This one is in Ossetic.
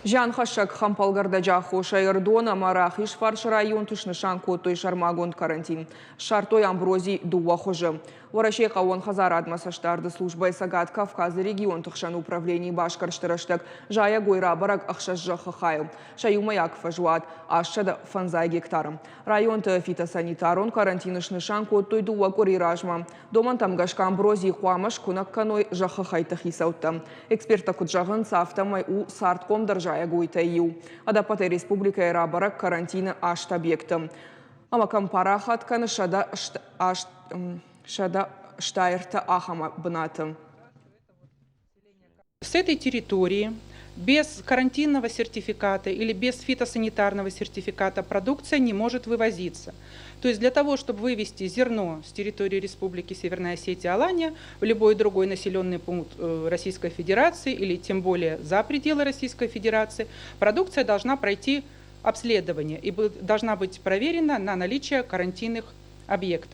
Зианхӕссӕг хӕмпӕлгӕрдӕджы аххосӕй Ӕрыдон ӕмӕ Рахизфарсы районты снысан кодтой сӕрмагонд карантин. Ссардтой амбрози дыууӕ хуызы. Уӕрӕсейы хъӕууон хӕдзарадмӕ цӕстдарды службӕйы Цӕгат Кавказы регионты хсӕн управленийы басгӕрсты рӕстӕг зайӕгой рабӕрӕг ӕхсӕз зӕххы хайыл. Сӕ иумӕйаг фӕзуат 850 гектары. Районты фитосанитарон карантин снысан кодтой дыууӕ къуыри размӕ. Домӕнтӕм гӕсгӕ амбрози хъуамӕ скуынӕг кӕной зӕххы хӕйтты хицӕуттӕ. Эксперттӕ куыд зӕгъынц, афтӕмӕй у цардхъомдӕр зайӕгойтӕй иу. Ӕдӕппӕтӕй республикӕйы рабӕрӕг карантины аст объекты. Ӕмӕ кӕм парахат кӕны 183 ахӕм бынаты. С этой территории без карантинного сертификата или без фитосанитарного сертификата продукция не может вывозиться. То есть для того, чтобы вывести зерно с территории Республики Северная Осетия Алания в любой другой населенный пункт Российской Федерации или тем более за пределы Российской Федерации, продукция должна пройти обследование и должна быть проверена на наличие карантинных объектов.